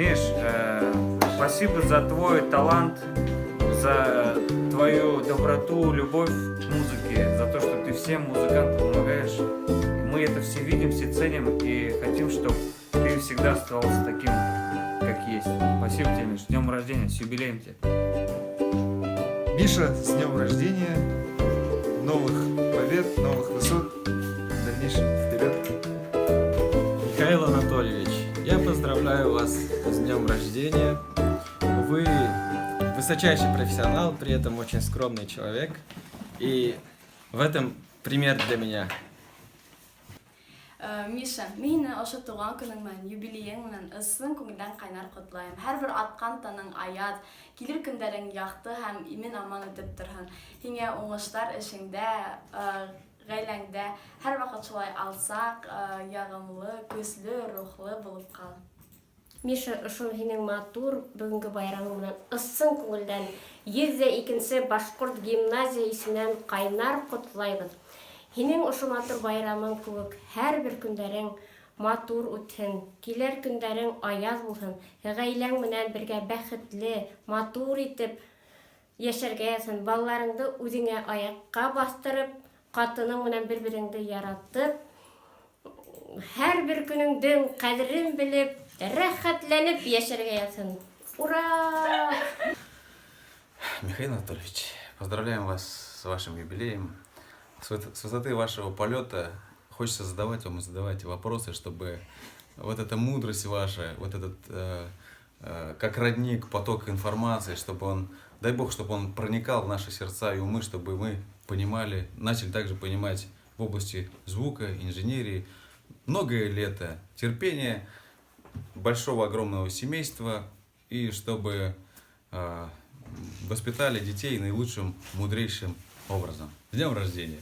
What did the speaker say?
Миш, спасибо за твой талант, за твою доброту, любовь к музыке, за то, что ты всем музыкантам помогаешь. Мы это все видим, все ценим и хотим, чтобы ты всегда оставался таким, как есть. Спасибо тебе, Миш. С днем рождения, с юбилеем тебя. Миша, с днем рождения, новых побед, новых высот, в дальнейшем вперед. Михаил Анатольевич, я поздравляю вас с днем рождения. Вы высочайший профессионал, при этом очень скромный человек. И в этом пример для меня. Миша, мин һине ошо тыуған көнөң менән, юбилейың менән ысын күңелдән ҡайнар ҡотлайым. Һәр бер атҡан таңың аяҙ, килер көндәрең яҡты һәм имен аман үтеп торһон. Һиңә уңыштар эшеңдә, ғаиләңдә, һәр ваҡыт шулай алсаҡ, яғымлы, көслө, рухлы булып ҡал. Миша, ошо һинең матур бөгөнгө байрамың менән ысын күңелдән 102-нсе башҡорт гимназия исеменән ҡайнар ҡотлайбыҙ. Һинең ошо матур байрамың кеүек һәр бер көндәрең матур үтһен, килер көндәрең аяҙ булһын, ғаиләң менән бергә бәхетле, матур итеп йәшәргә яҙһын, балаларыңды үҙеңә аяҡҡа баҫтырып, ҡатының менән бер-береңде яратып, һәр бер көнөңдөң ҡәҙерен белеп, рәхәтләнеп йәшәргә яҙһын. Ура! Михаил Анатольевич, поздравляем вас с вашим юбилеем. С высоты вашего полета хочется задавать вам и задавать вопросы, чтобы вот эта мудрость ваша, вот этот, как родник, поток информации, чтобы он, дай бог, чтобы он проникал в наши сердца и умы, чтобы мы понимали, начали также понимать в области звука, инженерии. Многое лето терпения, большого огромного семейства, и чтобы воспитали детей наилучшим, мудрейшим образом. С днем рождения!